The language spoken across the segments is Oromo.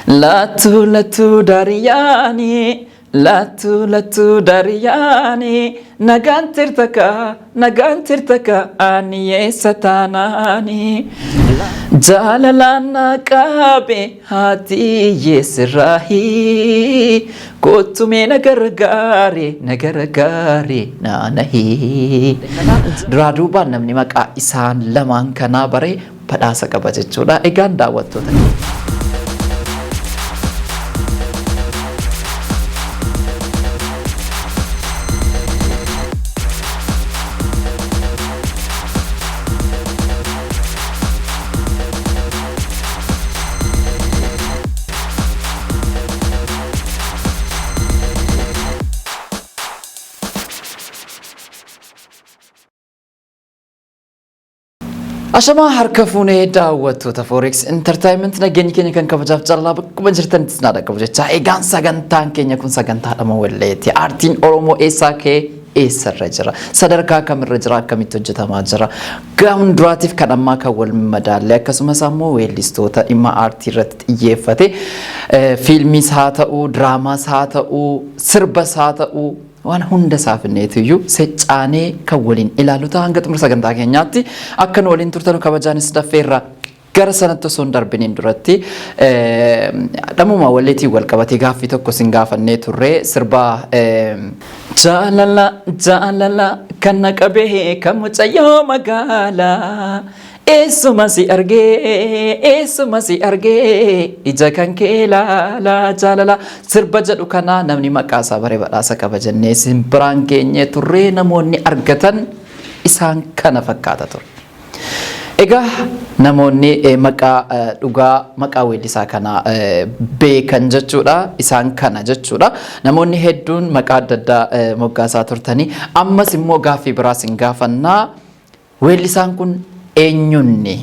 Laattuu lattuu daariyaanii laattuu lattuu daariyaanii nagaan tirtaka nagaan tirtaka ani eessa taanaanii. Jaalalaan na qabe haati yeessirraahii kottumee na gargaare na gargaare naanahii. Duraa duubaan namni maqaa isaan lamaan kanaa bare badhaasa qaba jechuudha. Egaan daawwattoota keenya. Ashamaa harka fuunee daawwattoota Forex Entertainment, nageenyi keenya kan kabajaaf jaalalaa bakkuma jirtanitti isin haa qabu jecha. Egaan sagantaan keenya kun sagantaa dhama walleeti. Aartiin Oromoo eessaa ka'ee eessarra jira? Sadarkaa kamirra jira? Akkamitti hojjetamaa jira? Gama duraatiif kan ammaa kan wal madaalle, akkasumas ammoo weellistoota dhimma aartii irratti xiyyeeffate, fiilmiis haa ta'u, diraamaas haa ta'u, sirbas haa ta'u, waan hunda isaa finneetiyyuu seccaanee kan waliin ilaalu ta'a. Hanga xumura sagantaa keenyaatti akka nu waliin turtanu kabajaanis daffeerra. Gara sanatti osoo hin darbiniin duratti dhamuma walleetiin wal qabatee gaaffii tokko sin gaafannee turre. Sirba jaalala jaalala kan na qabee kan mucayyoo magaalaa eessuma si argee eessuma si argee ija kan kee ilaalaa jaalala sirba jedhu kana namni maqaa isaa bare badhaasa qaba jennee sin biraan geenyee turree, namoonni argatan isaan kana fakkaata ture. Egaa namoonni maqaa dhugaa maqaa weellisaa kanaa beekan jechuudha. Isaan kana jechuudha. Namoonni hedduun maqaa adda addaa moggaasaa turtanii, ammas immoo gaaffii biraas hin gaafannaa. Weellisaan kun eenyunni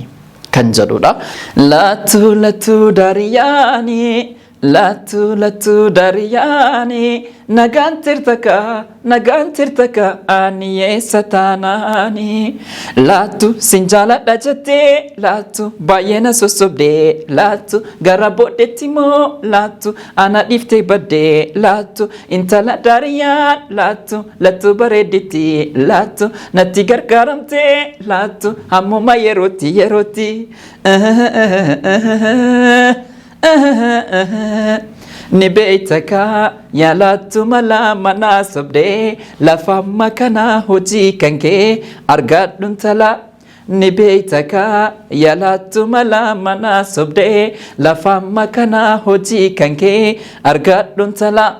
kan jedhudha. Laattuu lattuu daariyaanii laattuu lattuu daariyaanii nagaan tirtaka nagaan tirtaka ani eessa taanaanii. Laattu sin jaaladha jettee laattu baay'ee na sossobdee, laattu gara booddeetti immoo laattu ana dhiiftee baddee, laattu intala daariyaan laattu lattuu bareedditti, laattu natti gargaaramtee, laattu hammuma yerootti yerootti ni beeytakaa yaalaattu malaa manaa sobdee, lafa amma kanaa hojii kan kee argadhun talaa. Ni beeytakaa yaalaattu malaa manaa sobdee, lafa amma kanaa hojii kan kee argadhun talaa.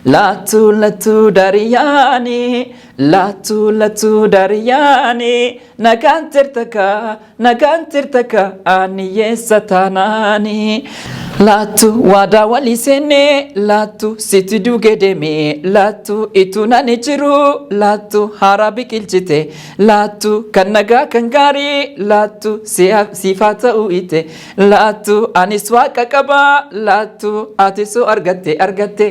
Laattuu lattuu daariyaanii laattuu lattuu daariyaanii nagaan tirtaka nagaan tirtaka ani eessa taanaanii. Laattu waadaa walii seennee, laattu sitti duugee deemee, laattu ituu nani jiru, laattu haaraa biqilchite, laattu kan nagaa kan gaarii, laattu siifaa ta'uu ite, laattu anis waaqa qaba, laattu ati soo argatte argatte.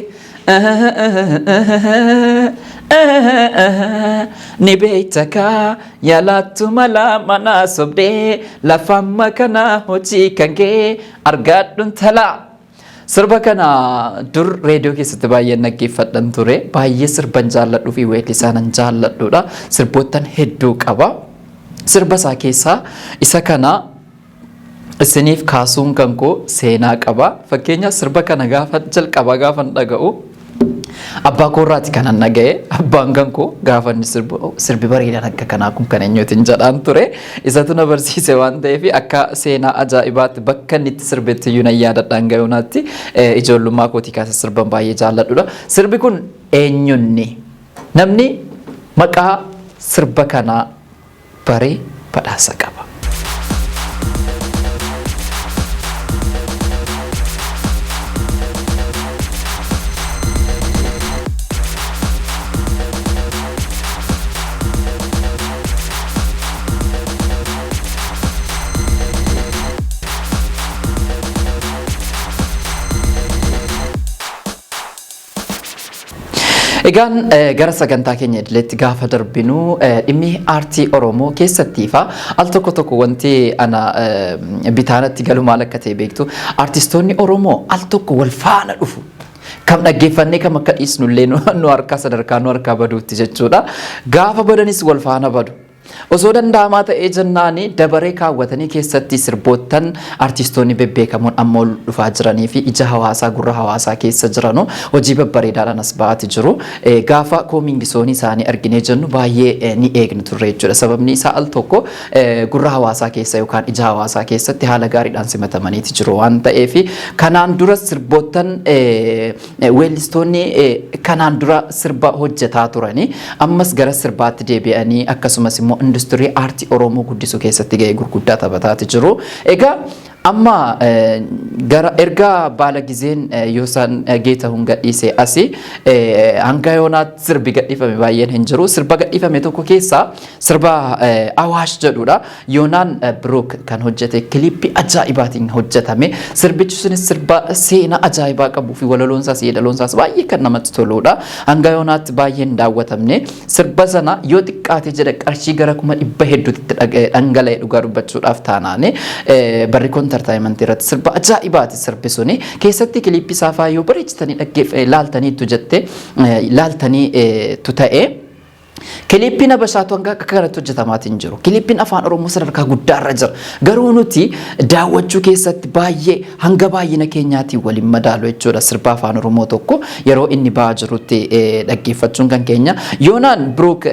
Ni beeytakaa yaalaattu malaa manaa sobdee, lafa amma kanaa hojii kan kee argadhun talaa. Sirba kana dur reediyoo keessatti baay'een dhaggeeffadhan ture. Baay'ee sirban jaalladhuu fi weellisaa nan jaalladhudha. Sirboottan hedduu qaba. Sirba isaa keessaa isa kana isiniif kaasuun kan koo seenaa qaba. Fakkeenya sirba kana gaafa jalqabaa gaafan dhaga'u abbaa koorraati kanan dhaga'e. Abbaan kan koo gaafa inni sirbu, sirbi bareedaan akka kanaa kun kan eenyuutiin jedhaan ture. Isatu na barsiise waan ta'eef akka seenaa ajaa'ibaatti bakka inni itti sirbetti iyyuu nan yaadadhaan ga'uunaatti ijoollummaa kootii kaasa sirban baay'ee jaalladhudha. Sirbi kun eenyunni? Namni maqaa sirba kanaa baree badhaasa qaba. Egaan gara sagantaa keenya idileetti gaafa darbinu, dhimmi aartii Oromoo keessattiifa al tokko tokko wanti ana bitaanatti galu maal akka ta'e beektu? Aartistoonni Oromoo al tokko wal faana dhufu. Kam dhaggeeffannee kam akka dhiisnullee nu harkaa sadarkaa nu harkaa baduutti jechuudha. Gaafa badanis wal faana badu. Osoo danda'amaa ta'ee jennaani dabaree kaawwatanii keessatti sirboottan artistoonni bebbeekamoon amma ol dhufaa jiranii fi ija hawaasaa, gurra hawaasaa keessa jiranu hojii babbareedaadhaan as ba'aati jiru. Gaafa coming soonii isaanii arginee jennu baay'ee ni eegnu turre jechuudha. Sababni isaa al tokko gurra hawaasaa keessa yookaan ija hawaasaa keessatti haala gaariidhaan simatamaniiti jiru waan ta'eef. Kanaan dura sirboottan weellistoonni kanaan dura sirba hojjetaa turanii ammas gara sirbaatti deebi'anii, akkasumas immoo industirii aartii Oromoo guddisuu keessatti gahee gurguddaa taphataati jiru. Egaa amma gara erga baala gizeen Yoosaan Geetahuun gadhiise asi hanga yoonaatti sirbi gadhiifame baay'een hin jiru. Sirba gadhiifame tokko keessaa sirba Awaash jedhudha. Yoonaan Birook kan hojjete, kilippii ajaa'ibaatiin hojjetame. Sirbichi sunis sirba seenaa ajaa'ibaa qabuu fi walaloonsaas yeedaloonsaas baay'ee kan namatti toludha. Hanga yoonaatti baay'ee hin daawwatamne. Sirba sana yoo xiqqaate jedhe qarshii gara 100,000 hedduutti dhangala'e, dhugaa dubbachuudhaaf taanaani. Barri entertainmentii irratti sirba ajaa'ibaati sirbi suni. Keessatti kilippii isaa faa yoo bareechitanii dhaggeef laaltaniitu jette laaltanii tu ta'e. Kilippiin Habashaatu hanga akka kanatti hojjetamaatiin jiru. Kilippiin afaan Oromoo sadarkaa guddaarra jira. Garuu nuti daawwachuu keessatti baay'ee hanga baay'ina keenyaatiin waliin madaalu jechuudha. Sirba afaan Oromoo tokko yeroo inni ba'aa jirutti dhaggeeffachuun kan keenya. Yoonaan Birook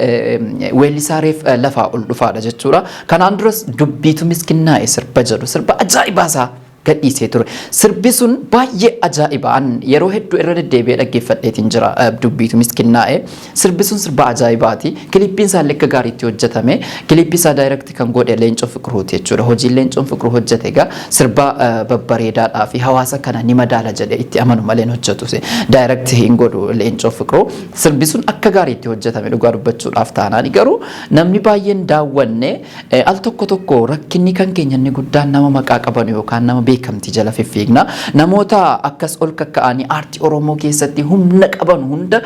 weellisaa reef lafaa ol dhufaadha jechuudha. Kanaan duras "Dubbiitu miskinnaa'e" sirba jedhu sirba ajaa'ibaa isaa gadhiisee ture. Sirbi sun baay'ee ajaa'iba. An yeroo hedduu irra deddeebi'ee dhaggeeffadheetiin jira. "Dubbiitu miskinnaa'e". Sirbi sun sirba ajaa'ibaati. Kilippiin isaa illee akka gaariitti hojjetame. Kilippii isaa direct kan godhe Leencoo Fiqiruuti jechuudha. Hojiin Leencoon Fiqiruu hojjete egaa sirba babbareedaadhaa fi hawaasa kana ni madaala jedhee itti amanu malee hin hojjetu. Direct hin godhu Leencoo Fiqiruu. Sirbi sun akka gaariitti hojjetame, dhugaa dubbachuudhaaf taanaan. Garuu namni baay'een daawwanne. Al tokko tokko rakkinni kan keenya inni guddaan nama maqaa qaban yookaan nama beekamtii jala fiffiigna. Namoota akkas ol kakka'anii aartii Oromoo keessatti humna qaban hunda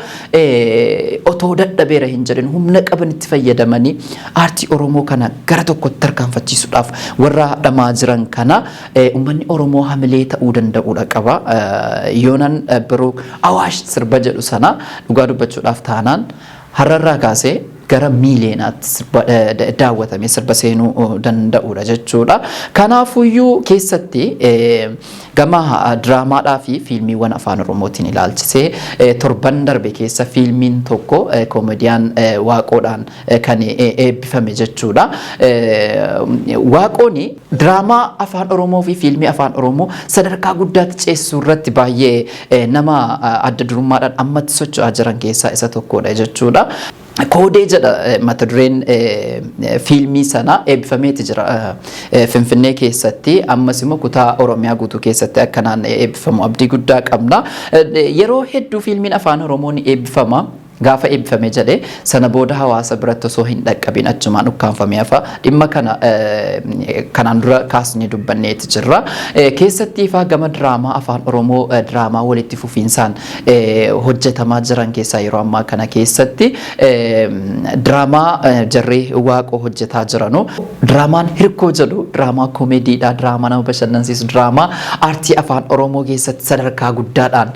otoo dadhabeera hin jedhin humna qaban itti fayyadamanii aartii Oromoo kana gara tokkotti tarkaanfachiisuudhaaf warra dhamaa jiran kana uummanni Oromoo hamilee ta'uu danda'uudha qaba. Yoonaan Biroo "Awaash" sirba jedhu sana dhugaa dubbachuudhaaf taanaan har'arraa kaasee gara miiliyeenaatti daawwatamee sirba seenuu danda'udha jechuudha. Kanaafuyyuu keessatti gama diraamaadhaa fi fiilmiiwwan afaan Oromootiin ilaalchisee torban darbe keessa fiilmiin tokko koomediyaan Waaqoodhaan kan eebbifame jechuudha. Waaqoon diraamaa afaan Oromoo fi fiilmii afaan Oromoo sadarkaa guddaatti ceesisuu irratti baay'ee nama adda durummaadhaan ammatti socho'aa jiran keessaa isa tokkodha jechuudha. "Koodee" jedha mata dureen fiilmii sana. Eebbifameeti jira Finfinnee keessatti. Ammas immoo kutaa Oromiyaa guutuu keessatti akka naanna'ee eebbifamu abdii guddaa qabna. Yeroo hedduu fiilmiin afaan Oromoo ni eebbifama. Gaafa eebbifame jedhee sana booda hawaasa biratti osoo hin dhaqqabin achumaan ukkaanfamee hafa. Dhimma kana kanaan dura kaasnee dubbanneeti jirra. Keessatti ifaa gama diraamaa afaan Oromoo, diraamaa walitti fufiinsaan hojjetamaa jiran keessaa yeroo ammaa kana keessatti diraamaa jarree Waaqoo hojjetaa jiranu. Diraamaan "Hirkoo" jedhu diraamaa koomeediidha, diraamaa nama bashannansiisu, diraamaa aartii afaan Oromoo keessatti sadarkaa guddaadhaan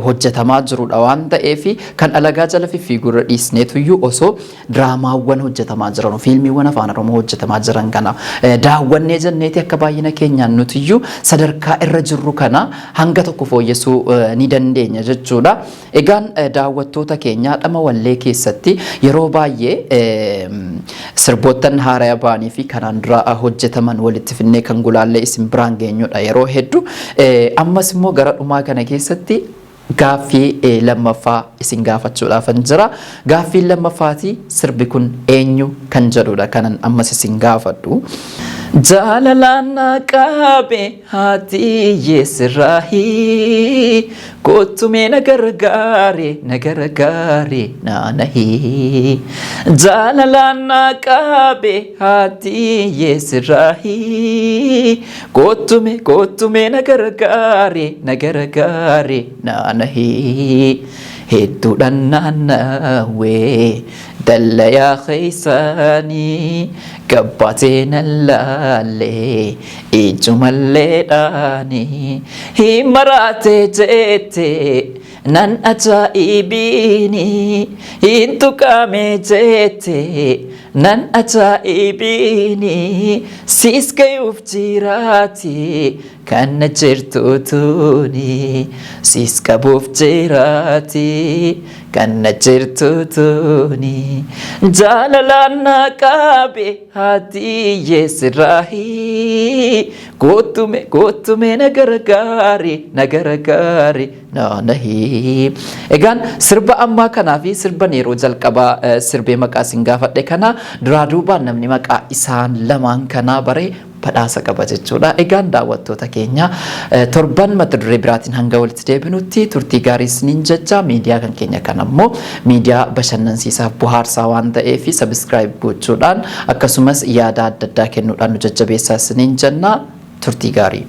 hojjetamaa jirudha waan ta'eef, kan alagaa jala fiffiigurra dhiisneetuyyuu osoo diraamaawwan hojjetamaa jiran, fiilmiiwwan afaan Oromoo hojjetamaa jiran kana daawwannee jenneeti akka baay'ina keenyaan nutiyyuu sadarkaa irra jirru kana hanga tokko fooyyessuu ni dandeenya jechuudha. Egaan daawwattoota keenya, dhama wallee keessatti yeroo baay'ee sirboottan haaraa ba'anii fi kanaan dura hojjetaman walitti finnee kan gulaallee isin biraan geenyudha yeroo hedduu. Ammas immoo gara dhumaa kana keessatti gaaffii lammaffaa isin gaafachuudhaafan jira. Gaaffiin lammaffaati sirbi kun eenyu kan jedhudha kanan ammas isin gaafadhu. Jaalalaan na qabe haati sirraahii, kottumee na gargaare, na gargaare naanahii. Jaalalaan na qabe haati sirraahii, kottume, kottumee na gargaare, na gargaare naanahii. Hedduudhaan naannawee dallayaa keeysanii gabbaatee nan laallee ijumalleedhaanii hin maraatee jettee nan ajaa'ibiini, hin tuqame jettee nan ajaa'ibiini, siis gayuuf jiraati kan na jirtu tuni, siis qabuuf jiraati kan na jirtu tuni. Jaalalaan na qabe haatiyyee sirraahii, kootume kootume na gargaari, na gargaari naanahii. Egaan sirba ammaa kanaa fi sirban yeroo jalqabaa sirbee maqaa isin gaafadhe kana duraa duubaan namni maqaa isaan lamaan kanaa bare badhaasa qaba jechuudha. Egaan daawwattoota keenya, torban mata duree biraatiin hanga walitti deebinutti turtii gaarii isiniin jecha, miidiyaa kan keenya kan ammoo miidiyaa bashannansiisaaf bohaarsaa waan ta'eef subscribe gochuudhaan akkasumas yaada adda addaa kennuudhaan nu jajjabeessaa isiniin jenna, turtii gaarii.